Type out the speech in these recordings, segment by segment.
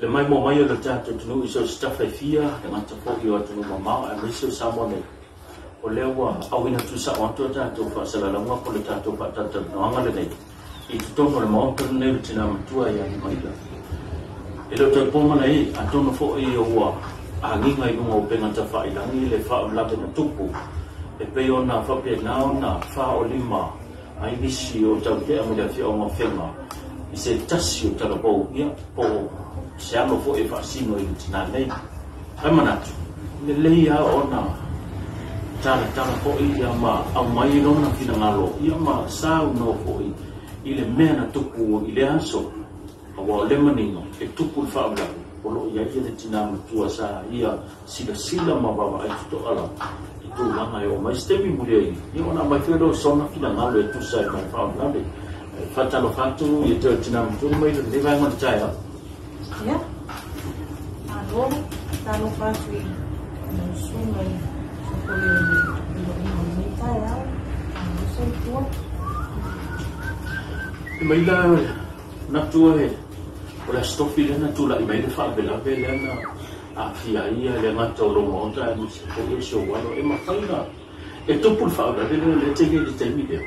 Le maimoa mai o le tatou atunuu i so o se tafa e fia, e gata foi o atunuu mamao aemaise o Samoa nei. O lea ua auina tuusao atu a tatou faasalalauga po o le tatou faatalatalanoaga lenei i totonu o le Maota lenei o le Tina Matua ia Limaila. E le o toe po mana e, atonu foi ua agiga i luga o upega tafailagi le faalavelave na tupu e pei ona faapena ona faaolima ai nisi o Tautea ma le afioaga o Afega i se tasi o talavou, ia, po o se alo foi e faasino i le tina nei. Ae manatu, lelei lava ona talatala foi ia ma aumai lona finagalo ia ma saunoa foi i le mea na tupu i lea aso. Aua o lea manino e tupu le faalavelave o lo o i ai le tina matua sa ia silasila ma vaavaai totoa lava i tulaga e oo mai se taimi mulia i ia ona aumai foi lea o sona finagalo e tusa ai ma le faalavelave. E faatalofa atu ia te oe tina matua mai lenei vaega o le taeao. Ia, malo, talofa atu i lau susuga i Sokole o le Iloina o lenei taeao. Malo soifua. E mai la manatu e o le Aso Tofi lea na tulai mai le faalavelave lea na aafia ai le gata o lou maota aemaise foi o si ou alo. E mafai ona e tupu le faalavelave lea o lea e te i ai i le taimi lea?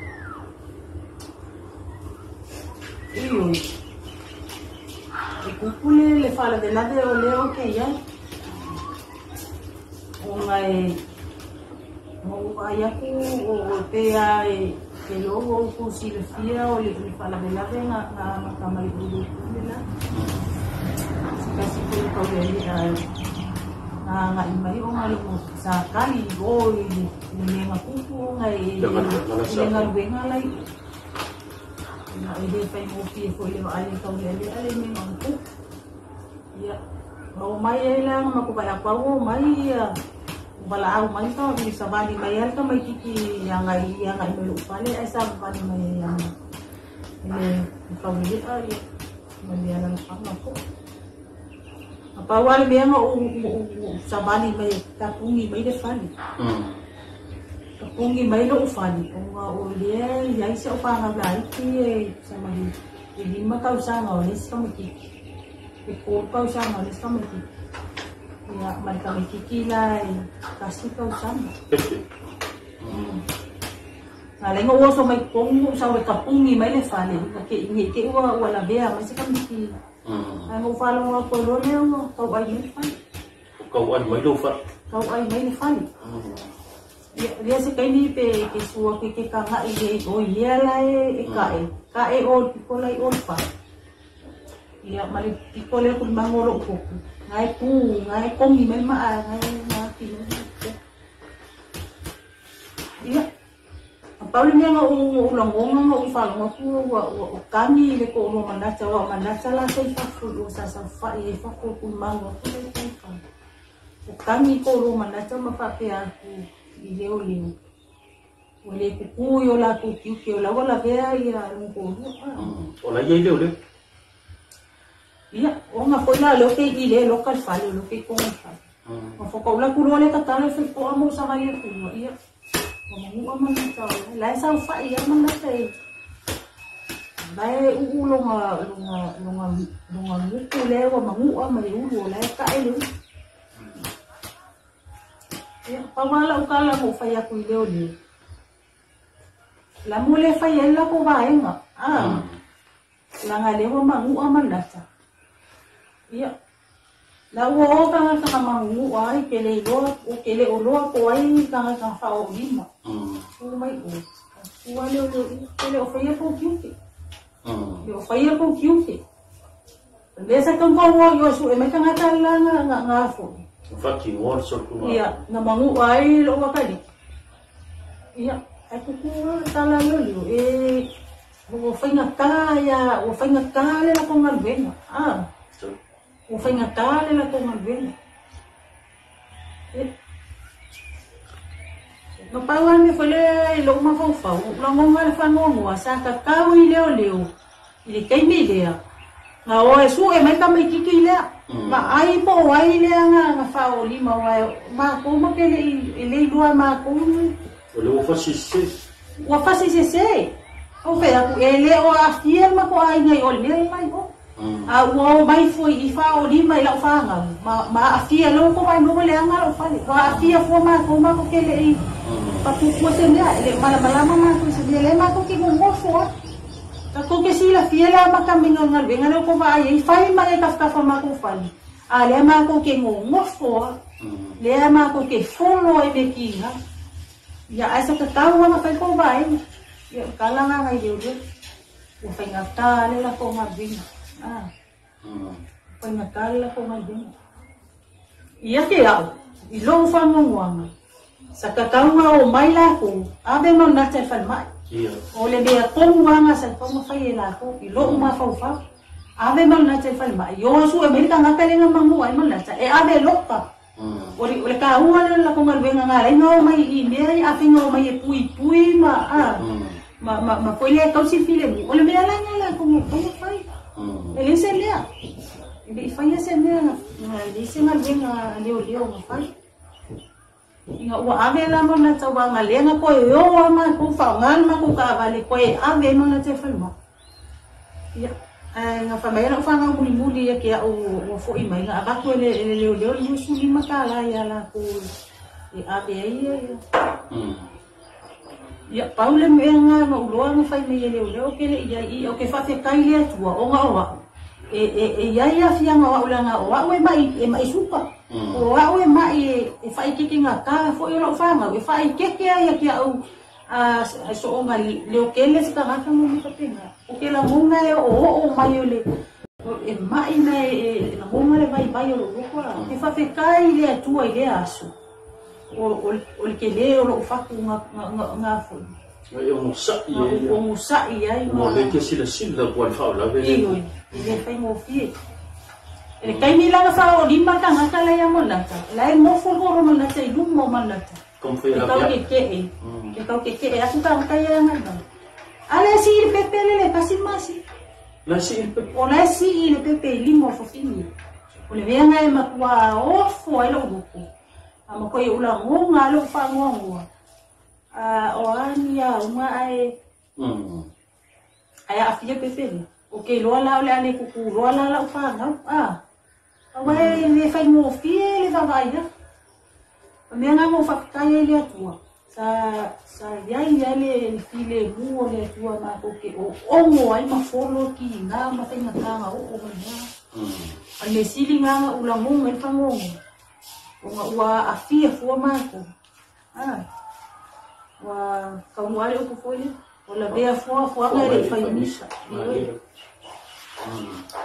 Ioe. E tupu le faalavelave o lea ou te i ai. Ona e ou vaai atu o pei lava e iloa ua outou silafia o le faalavelave na amata mai i le itu le la. Se tasi foi o taulealea na agai mai ona sa tali i o i le mea na tupu ona e le galuega la i o. E le faigofie foi le vaai i le taulealea le mea na tupu. Ia, na omai ai la na matou vaai atu au omai ia valaau mai ka savali mai ai le tamaititi agai agai mai lou fale ae savavali mai ai ia le taulealea ia ma le alalafaga foi. Na pau lava le mea na ou savali mai tapuni mai le fale. Tapuni mai lou fale ona o lea e i ai si au fanau laiti e sama e 5 tausaga o le isi tamaititi. E 3 tausaga o le isi tamaititi. Ia, ma le tamaititi la e 1 tausaga. Na ala ai ona ou oso mai totonu ou sau e tapuni mai le fale, ne i te i ua lavea mai se tamaititi. Ae na ou faalogo atu ai loa lea ua tauai mai le fale. Tauai mai lou fale. Tauai mai le fale. Ia, lea se taimi pe ke sua ke ke kagaʻi i o i lea la e kaʻe, kaʻe o le piko la i o le fale. Ia, ma le piko lea kulimaga o lou popo, na e pū, na e kogi mai maa, na e ati mai le popo. Ia, na pau le mea na ou lagona na ou faalogo atu ua ua kagi le toalua manata, aua o manata la sa i fafo i o sa saofai ai i fafo o kulimaga atu la i fale. O kagi toalua manata ma faapea atu i leoleo, ua le kuku i o latou tiute o la ua lavea ia lona toalua. O la e i ai leoleo. Ia, ona foi la o lea ou te i i le loka le fale, o lea ou te i totonu o le fale. Ma faatoa atu loa lea tatalo e fai toa mo savali atu loa. Ia, ua manua manata o la. La e saofai lava manata e la e uu lona, lona, lona, lona gutu lea ua manua ma le ulu o la e tae le ulu. Ia, pau lava lau tala na ou fai atu i leoleo. La mo le fai ai le latou vaega. Ah. Leaga lea ua manua manata. Ia, la ua o tagata na manunua ai, ke le iloa, o ke le o loa po o ai tagata na faaoolima. Tu mai oe. Tu lava lea o leo, ke le o faia kou tiute. Le o faia kou tiute. O le mea sa tatau ona o i o e sue mai tagata la na na foi. Whati ngoa le solitulafono. Ia, na manua ai lou atalii. Ia, ae tutu lava le tala a leoleo, e ua faigata ia, ua faigata le latou galuega. Ah, ua faigata le latou galuega. Ia. Na pau lava le mea foi lea i lou mafaufau, ua ou lagona le faanoanoa, sa tatau i leoleo i le taimi lea, na o e sue mai tamaititi lea, vaai po o ai lea na faaoolima, aua o matou ma te le i, e le iloa e matou. O lea ua fasi sese. Ua fasi sese. Ou fai atu, e le o aafia le matou aiga i o i le mea le la i o. A ua o mai foi i faaolima i lau fāgau, ma aafia lea ua tou vaai mai ua leaga lou fale. Ua aafia fua matou, matou te le i papuapua se mea, e le o malamalama matou i se mea, lea matou te nonofo ai. Tatou te silafia le amataga o le galuega lea ua tou vaai ai, fai mai e tafatafa o matou fale, a lea matou te nonofo lava, lea matou te folo ai i metiga. Ia, ae sa tatau lava ona fai le tou vaega. Ia, o le tala lena a nai leoleo. Ua faigata le latou galuega. Ah. Faigata le latou galuega. Ia te au, i lou faanoanoaga, sa tatau ona omai latou, ave manata i le falemai. O le mea tonu lava lena sa tatau ona fai e latou, i lou mafaufau. Ave manata i le falemai, o e sue mai le tagata lea na manua ai manata, e ave loka. O le taua lea o le latou galuega na ala ai ona omai i mea ia, afai na omai e puipui ma a ma ma ma foi lea e tausi le filemu. O le mea la lena latou na tatau ona fai. E leai se mea. E le i faia se mea, e leai se galuega a leoleo na fai. Ina ua ave la manata aua na lea na toe o lava matou faaaoga le matou taavale toe ave ai manata i le falemai. Ia, ae na fai mai ai lau fanau mulimuli ia te au ua foi mai, na avatu e le leoleo le $25 ia latou e ave ai ia. Ia, pau le mea lena na ou iloa na fai mai e leoleo ou te le i ai i i, ou te faafetai i le Atua ona o au, e i ai aafiaga o au leaga o au e mai suka. O au e mai e faaiketegata foi o lau fanau, e faaikete ai ia te au a soona leotele se tagata ma mea faapena. O ke lagona e oooo mai o le e mai ma e lagona le vaivai o lou loto a. Ou te faafetai i le Atua i lea aso o le tele o lou fatu na foi. Na e onosai ai. Na onosai ai ma. Ua le te silasila ua le faalavelave. Ioe, e le faigofie. I le taimi la na faaolima le tagata la ia Manata, la e nofo le Manata i luma o Manata. E tau kekeʻe, e tau kekeʻe atu tagata ia agai mai. A le sii le pepe le le tasi masina. La sii le pepe. O la e sii le pepe i lima o fafine. O le mea lena e matua ofo ai lou loto. A matua i ou lagona lava lou faanoanoa. A o a ni auga ae ae aafia pepe lea. Ou te iloa la o le a le tutu loa la lau fanau. A. Aua e le faigofie le vaavaai atu. O le mea lena na ou faafetai ai i le Atua, sa i ai lava le filemu o le Atua matou te oogo ai ma folo tiga ma faigata na oo mai ai. A o le mea sili lena na ou lagona ai le faanoanoa, ona ua aafia fua matou. Ua taunuu lava le upu foi lea, ua lavea fua fuaga e le i fai misa.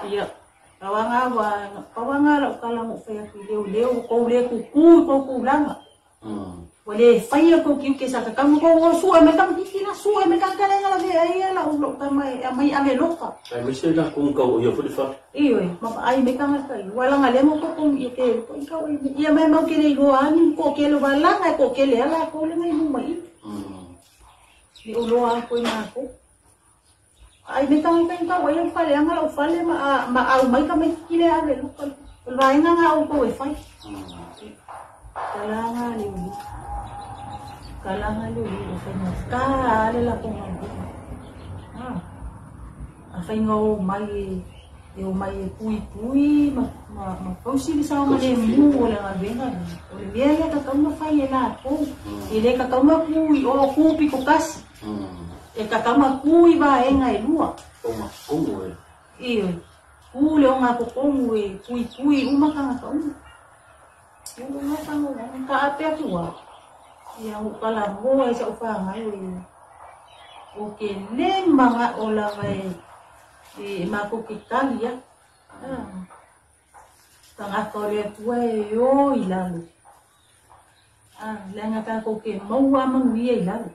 Ia. Pau lava lau tala na ou fai atu i leoleo, ua tou le tutu i tou tulaga. Ua le faia tou tiute sa tatau ona tou o sue mai tamaitiiti la, sue mai tagata lea na lavea ai lau tama e aumai ave loka. Aemaise latou na tau oia foi le fale. Ioe, ma vaai mai tagata ia, ua leaga lea na totogi ia te tau oia mai. Ia mai mau te le iloa lava ni toatele, ua laga e toatele lava latou lea na i luma i i. Le o loa atu ai matou. Ai me tagata i tau ai au faleaga lau fale ma aumai tamaititi lea ave luka. O le vaega na outou e fai. Talaga le uli. Talaga le uli o faigata lava le latou galuega. A faiga o mai e omai e puipui ma tausi le saogalemu o le galuega lea. O le mea lea tatau ona fai e latou. E le tatau ona tu i o tu pito tasi. E tatau ona tu i vaega e lua. Ogatotonu e. Ioe, tu le ogatotonu e puipui uma tagata uma. Ia ua gata no taape atu a, ia ua talanoa i sau fanau e o ke le mana'o lava e matou te tali atu. Tagata o le Atua e o i lalo. Leaga tatou te maua manuia i lalo.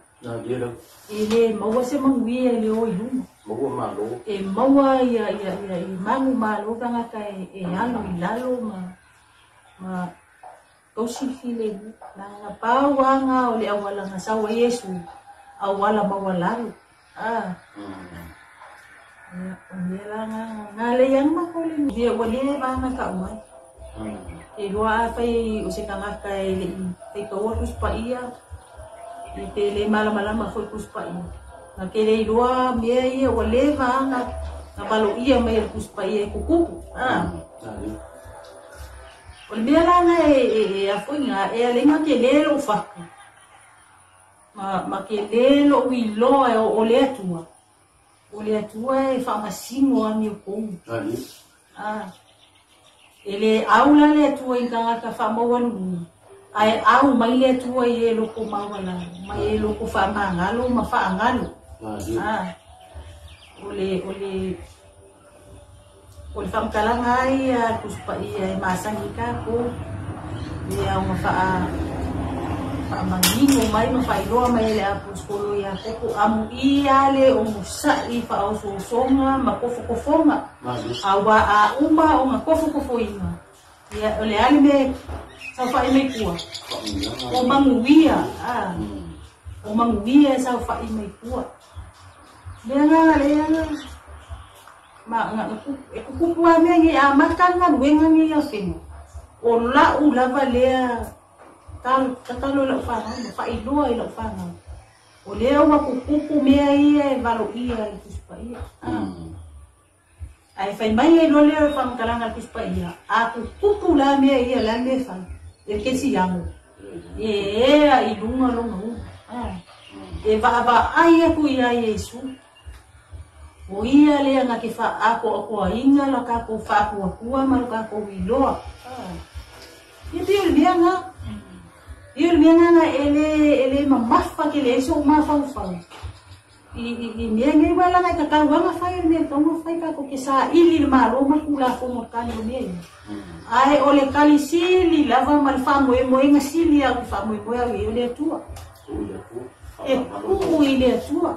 E le maua se manuia e le o i luga. Maua malo. E maua ia ia ia i magu malo tagata e alu i lalo ma tausi le filemu. Leaga pau lava na o le auala na sau ai Iesu, auala maualalo. Ia, o mea la na, na lei lava na matou le ia ua leva lava ona tau mai. E iloa afai o se tagata e le i faitaua Tusi Paia, ia pe le malamalama foi i Tusi Paia, na te le iloa mea ia ua leva lava ona Na valoia mai e le Tusi Paia e kukupu. O le mea la na e afoiga e alega ke le lou fatu. Ma ke le lou iloa e o le Atua. O le Atua e faamasino ami o kou. E le au la le Atua i tagata faamaualuluga. Ae au mai le Atua i e loko maualalo, ma e loko faamagalo ma faagalo. O le whamkalaga ai a Tusi Paia e masani kākou ia o whaamanino mai ma whailoa mai le apostolo ia koko amu ia le o musai whaosoosonga ma kofokofonga awa a uma o nga kofokofoinga ia o le ale me saufai mai kua o manguia o manguia saufai mai kua lea ma nga e kukupu a mea ngi a matanga luenga ngi a whenga o lau lava lea tatalo lau whangau ma whailoa i lau whangau o lea ua kukupu mea ia e valo ia i Tusi Paia ai whai mai e lo lea e whangakalanga i Tusi Paia a kukupu la mea ia la mea whai e kesi yango e ea i lunga longa u e vaava ai aku ia Iesu. O ia lea nga ke whaako akoa inga lo kako whaakua ma lo kako iloa. Ia pio le mea nga. Ia le mea nga ele mamafa ke le eso mafau fau. I mea ngai wala ngai kakau anga whai le mea tonga whai kako ke sa ili le malo makula fo mo kani o mea ia. Ai o le kali sili lava ma le whamoe moe nga sili au whamoe moe au i o le atua. E kuu i le atua.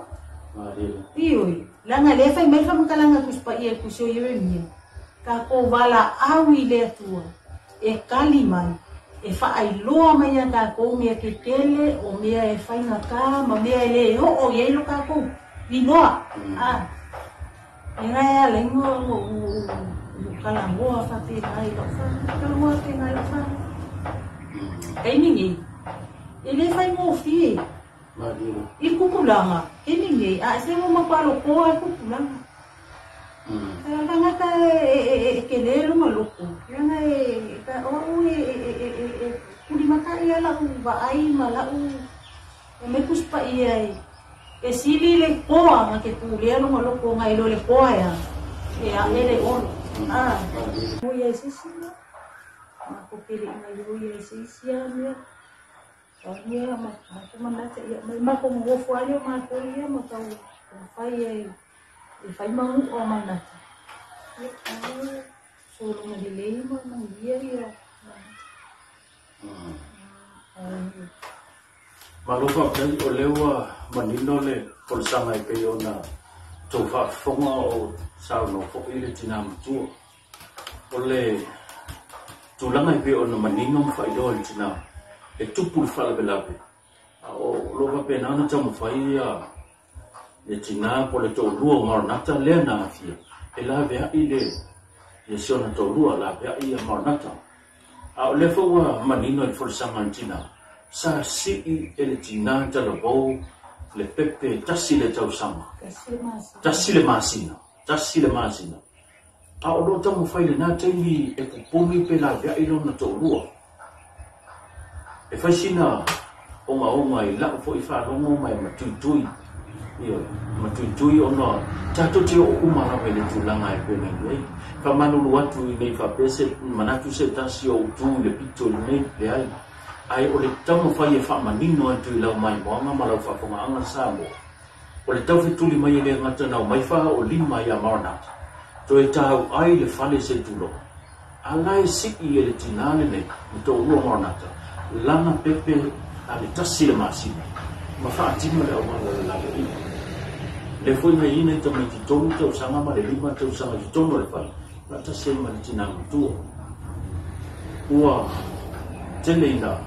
Ioi. Langa le fai mai whamakalanga Tusi Paia kusio Ieremia. Ka ko wala au i le Atua. E kali mai. E whaailoa mai a kākou mea ke tele o mea e whainga kā ma mea e le ho'o i eilo kākou. Iloa. E ngai a lengo o kalangoa whape ngai lau wha. Kalangoa whape ngai lau wha. Kei mingi. E le whai ngōwhie. I kukulanga, ke mingi, a se mo mapalo koa kukulanga. Tangata e ke le lunga loko. Langa e ka o e kuli mata ia lau vaai ma lau e me kuspa ia e sili le koa nga ke pulea lunga loko nga ilo le koa ya. E a ele olo. Mo ia sisi ma ko pele nga yo ia sisi ya me. Ia ma ko manata ia ma ko ngofo ali ma ko ia ma ka fai e fai mangu o manata. E solo ma lei ma ia ia. Malo fa o lewa manino le polsanga e pe ona to fa fonga o sa no fo ile tina matua. O le tulanga e pe ona manino ma fa ilo le tina. E tupu le whalawelawe. O lopa pe nana tau mawhai ia le tina po le tōlua o Maranata lea na afia. E la vea i le ia siona tōlua la vea i a Maranata. A o lefa ua manino i folasanga le tina. Sa sii e le tina talavou le pepe tasi le tausama. Tasi le masina. Tasi le masina. A o lo tau mawhai le nā taimi e kupungi pe la vea i lona tōlua. E whai sina onga i lau fo i whalongo mai matuitui. Ia, matuitui ona tātou te o umarawe le tūlanga e pena i ei. Ka manulu atu i nei whapese, manatu se tasi o utu le pito le nei le ai. Ai o le tau whai e whaamanino atu i lau mai moanga ma lau whaafonga anga Samoa. O le tau whetuli mai e le ngata nau mai whaha o lima ia Maranata. Toe tāu ai le whale se tūlo. Ala e siki e le tinale nei, me tō ua Maranata. Lana pepe a le tasi le masina. Ma whaatima le awala le lale i. Le fo ngai ina i tamai titonu tau sanga ma le lima tau sanga titonu le whale. La tasi e ma le tina matua. Ua tele ina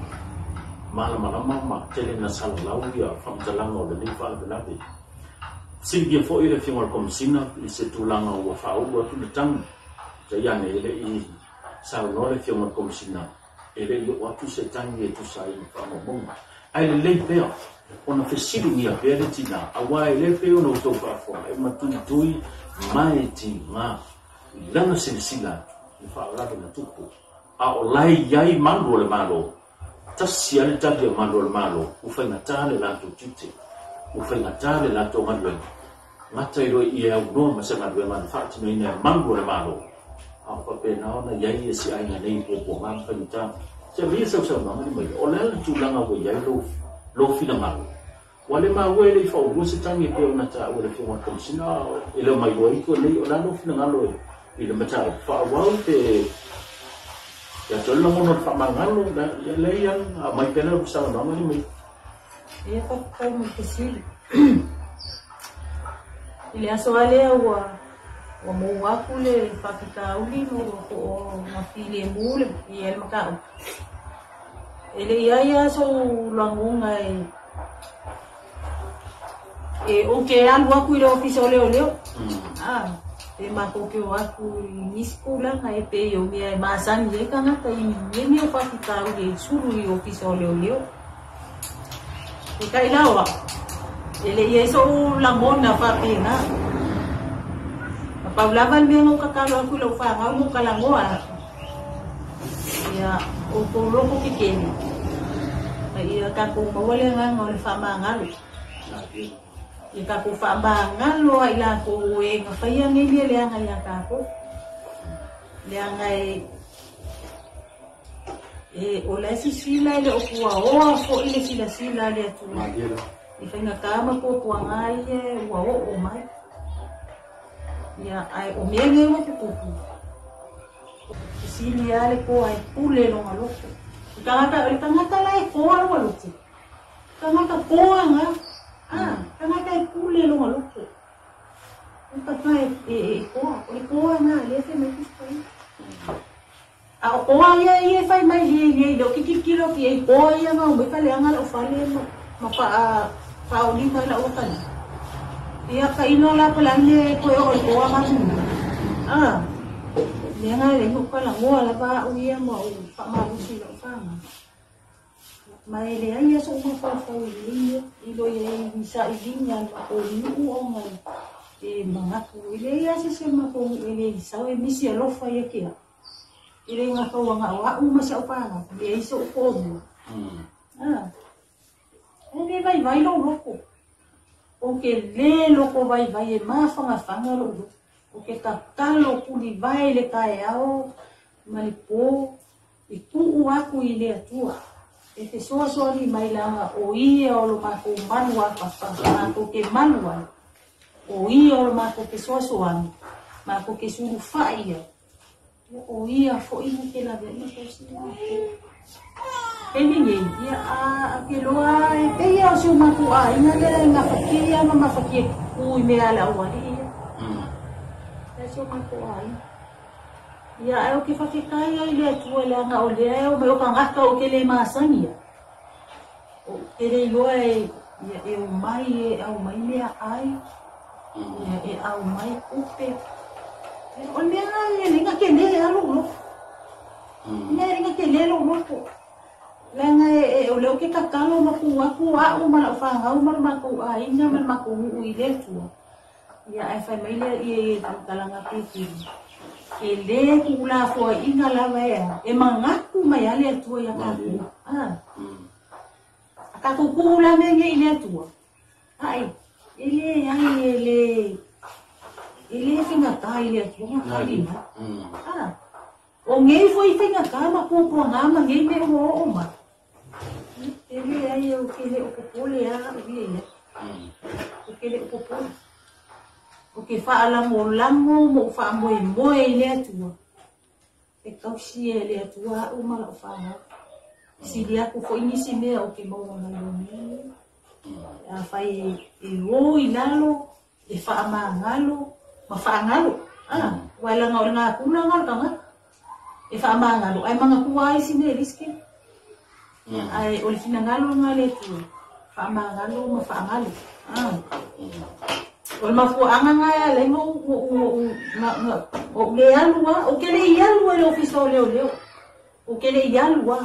malamalama ma tele ina salalau ia whamtalanga o le lei whaalavelave. Silvia fo i le whinga o le komisina i se tūlanga ua whaulu atu le tangi. Ta iane ele i saunoa le whinga o le komisina. E le i o atu se tangi e tusa i whaamamonga. Ae lelei pea ona fesiligia pea le tinā, auā e le pei ona outou faafofoga, e matuitui ma e tigā i lana silasila atu i le faalavelave na tupu. A o la e i ai malu o le Malo, tasi lava le tali a malu o le Malo, ua faigata le latou tiute, ua faigata le latou galuega, gata i loa i e aunoa ma se galuega na faatinoina e malu o le Malo, a o faapena ona i ai si aiga nei i puapuaga ma faigata. Se aumaia sau saunoaga Limaia, o le a le tulaga ua i ai lou finagalo? Ua le maua e le i faaulua se tagi e pei ona taua e le Afioga i le Komesina, e le o mailoa ifo nei, o le a lou finagalo i le mataupu? Faaauau pe ia te oe le lagona o le faamagalo, ia leai aumai pea lau saunoaga Limaia. Ia faafetai mo le fesili. I le aso lava lea ua mou aku le faafitauli ma ua to'afilemu le ia le mataupu. E le i ai lava sou lagona e ou te alu aku i le ofisa o leoleo. E matou te o aku i nisi tulaga e pei o mea e masani ai tagata i mea o faafitauli e sulu i ofisa o leoleo. E kai lawa, e le i ai sou lagona faapena. Na pau lava le mea na ou tatalo aku i lau fanau ma ou talanoa aku. Ia, outou loko kekele, ma ia tatou maua le agaga o le faamagalo. Ia tatou faamagalo ai latou e na faia nei mea leaga ia tatou. Leaga e o la e sisila e le o puaoa fo'i le silasila a le Atua. I faigata ma puapuaga ia ua oo mai. Ia, ae o mea nei ua tutupu, sili lava le koa e pule lona loto. O le tagata la e koa lona loto. Tagata koa nga. Tagata e pule lona loto. O tagata e koa. O le koa nga, lea fai mai Tusi Paia. A o koa ia ia e fai mai lie lie le o kikilo ki e koa ia nga o mai faleaga lau fale ma faaolima i lau akali. Ia ka ino la pala le koe o le koa nga tu. Lea nga le ngo kala ngoa la va o ia ma o faamalusi lau fanga. Ma e le ai so ma fa fa i i lo ye i sa i linya ma o nu o ngai e mangaku i le ia se se ma ko e le i sa e misi alofa ia kia. I le ngā kauanga o au ma se au pānga, le ai so o mua. E le vai vai lo loko. O ke le loko vai vai e mawhangawhanga lo loko. O ke tatalo kuli vai le tae ao, ma le pō, i tuu aku i le atua. E te soasoani mai langa o ia o lo mākou malu a papa, mākou ke malu ai. O ia o lo mākou ke soasoani, mākou ke sulu whai ia. O ia fo'i na ke lawe ma tausi mākou. E mingi, ia a ke loa e te ia o si o mākou a inga lea ngā whakia ma mawhakia kui mea ala o wali ia. E si o mākou a inga. Ia ai o ke whawhekai ai le atua le anga o lea o me o kangaka o ke le masangi ia. O ke le iloa e ia e o mai e au mai mea ai, ia e au mai upe. O le mea e lenga ke le alo loko. Mea lenga ke le alo loko. Leaga e o le o ke tatalo ma ku aku a'u ma la'u fagau ma le makou aiga ma le makou nu'u i le Atua. Ia ae fai mai lea ia i tautalaga Petulu. E lē ku'ulafoaiga lava e a e magatu mai a le Atua ia tatou. A tatou ku'u la mea nei i le Atua. Ae e lē ai e lē e lē faigata i le Atua gatali mai. O nei foi faigata ma puapuaga ma nei mea ua oo mai. E lē ai o ke le o popole a o ia ia. O ke le o popole. O ke faalagolago ma ou faamoemoe i le Atua. E tausi e le Atua a'u ma la'u fagau. Sili aku fo'i nisi mea o ke maua mai o mea nei. Afai e o i lalo, e faamagalo ma faagalo. Ua e laga o le gakula ga o le tagata. E faamagalo, ae magatua ai si mea e riske. Ae o le finagalo ga le Atua, faamagalo ma faagalo. O le mafuaaga ga e alai ma ou le alu a, ou ke le i alu ai le ofisa o leoleo. Ou ke le i alu a.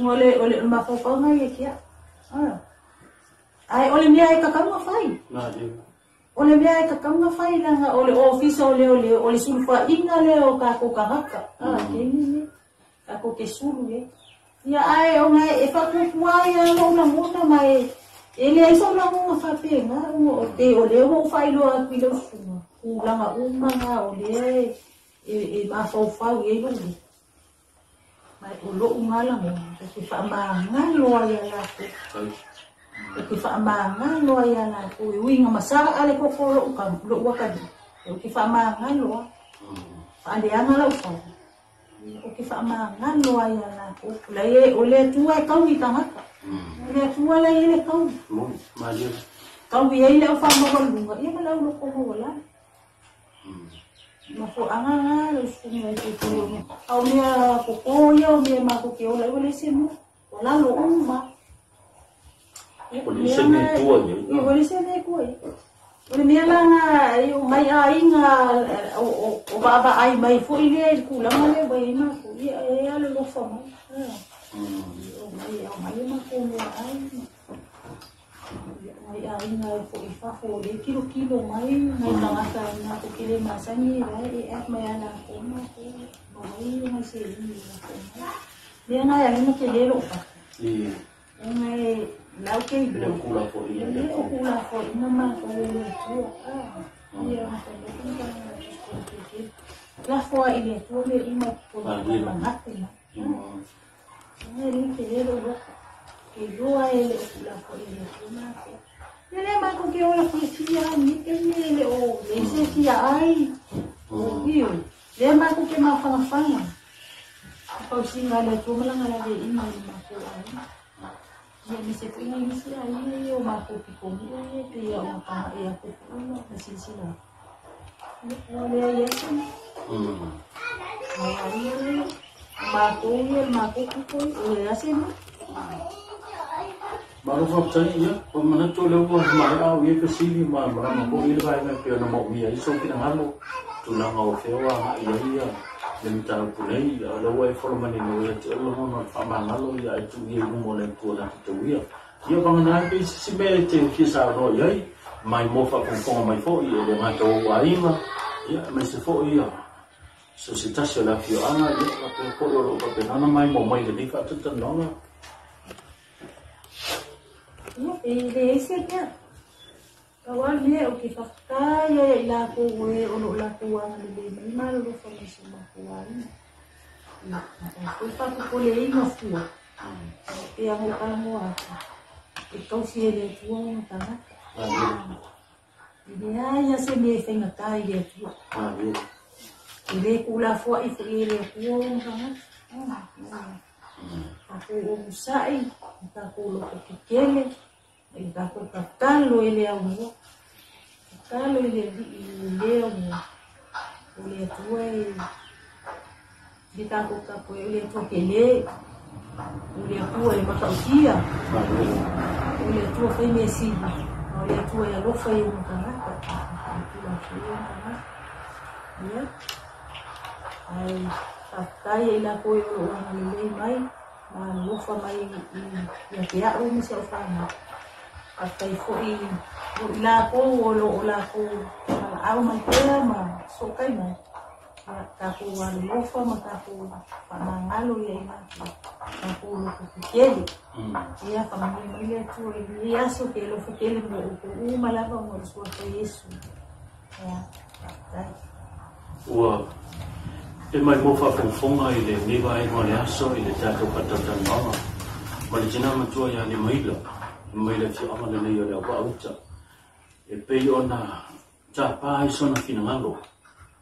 O le mafaufauga ia kia. Ai o le mea e kakauga fai. O le mea e kakauga fai langa o le ofisa o le o le sulufa'iga lea o tatou tagata. Keini le tatou te sulu e. Ia ae ona e faapuapua ai a lou lagona ma e leai sou lagona faapena ona o te o lea ua ou faailoa atu i lau susuga tulaga uma na o lea e mafaufau i ai lou loto. Ma o lo'u ga lagona ou te faamagalo ai ia latou. Ou te faamagalo ai ia latou e uiga ma sa'a le koko o lo'u atalii. Ou te faamagalo a faaleaga lau fala. Ou te faamagalo ai ia latou. O le Atua e taui tagata. O le Atua la e le taui. Taui ai le au faamaualuga ia ma le au loko maualalo. Ma fo'aga ga lau susuga e tautua. A o mea koko ia o mea matou te ola ai ua leai se mea. O lalo uma. O le isi mea e tua i ai. Ua leai se mea e tua i ai. O le mea la na o mai aiga o vaavaai mai fo'i lea i le tulaga lea ua i ai matou. Ia e alolofa mai. O mai aumai a matou meaai. Mai aiga e fo'i fafo o lea e kilokilo mai nai tagata matou te le masani la e add mai ia latou matou maua ai nai seleni e latou mai. Mea na e ala ona tele lou fatu. Ona e lau ke Le kulafo'ina. Le o kulafo'ina matou e le Atua. Ia lafo ai i le Atua mea uma i totonu o manatu mai. E le tele lou loto. Ke iloa e le o kulafo'i i le Atua matou. Ia lea matou te ola fiafia ai lenei taimi e le o leai se fia ai. Ioe. Lea matou te mafanafana. Tausiga a le Atua ma lana laveaiga i le matou aiga. Ia aemaise foi nai isi aiga ia o matou pitonuu ia pei ona taga'i atu foi ma silasila atu. Ia ua leai ai se mea. Ae ia le matou ia le matou pito ia, ua leai se mea. Malo faafetai ia. O manatu o lea ua maea au ia fesili ma malama foi le vaega e pei ona maomia ai sou finagalo tulaga o fea ua agai ai ia le mataupu nei. O lea ua e fola manino ia te oe le lagona o le faamagalo ia ae tuu ia i luma o le Atua na te tauia. Ia vagana ai pe isi si mea e te fia saunoa i ai mai mo faafogafoga mai foi e le gata o ou aiga ia aemaise foi ia so se tasi o le afioaga ia faapea foi o loo faapena ona maimoa mai i lenei faatatalanoaga. Ia, e leai se mea. Pau lava le mea ou te faafetai ai ia i latou e o loo latou agalelei mai ma alolofa mai i si o matou aiga. Ia, na foi faapopoleina fua. E pei ona ou talanoa atu, e tausi e le Atua ona tagata. E leai lava se mea e faigata i le Atua. E le tuulafoa'i foi e le Atua ona tagata. Tatou onosa'i, tatou loto tetele, ia tatou tatalo i le aunoa. Tatalo i le Alii i le aunoa. O le Atua e le tatou tapuai, o le Atua tele, o le Atua e matautia, o le Atua fai mea sili, o le Atua e alofa i ona tagata, tulafono i ona tagata. Ia, ae faafetai ia i latou e o loo agalelei mai ma alofa mai ia te a'u ma si a'u fanau. Faafetai foi i latou o loo latou valaau mai pea ma sootai mai. Ia tatou alolofa ma tatou faamagalo ia i latou, tatou loto tetele. Ia faamanuia mai le Atua i lenei aso, te alofa tele mo outou uma lava ona o le suafa o Iesu. Ia, faafetai. Ua e mai mo faafogafoga i lenei vaega o le aso i le tatou faatalatalanoaga ma le tina matua ia Lemaila mai le afioaga lenei o le Auvaauta e pei ona tapa ai sona finagalo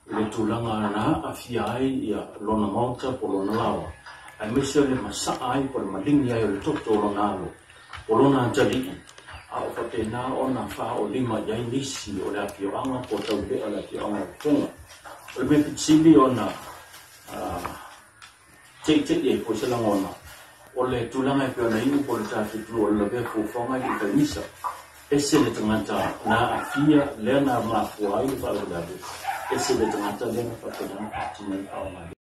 i le tulaga na aafia ai ia lona maota po o lona laoa aemaise o le masaa ai po o le maligi ai o le toto o lona alo o lona atalii a o faapena ona faaolima i ai nisi o le afioaga po o taulea o le afioaga o Fofoga. O le mea pitisili ona teitei ai foi se lagona o le tulaga e pei ona iu po o le tatou atunuu o le lavea fuafuaga e le i faigisa. Ese le tagata na aafia lea na mafua ai le faalavelave, ese le tagata lea na faapena ona faatino ai le faaaoga.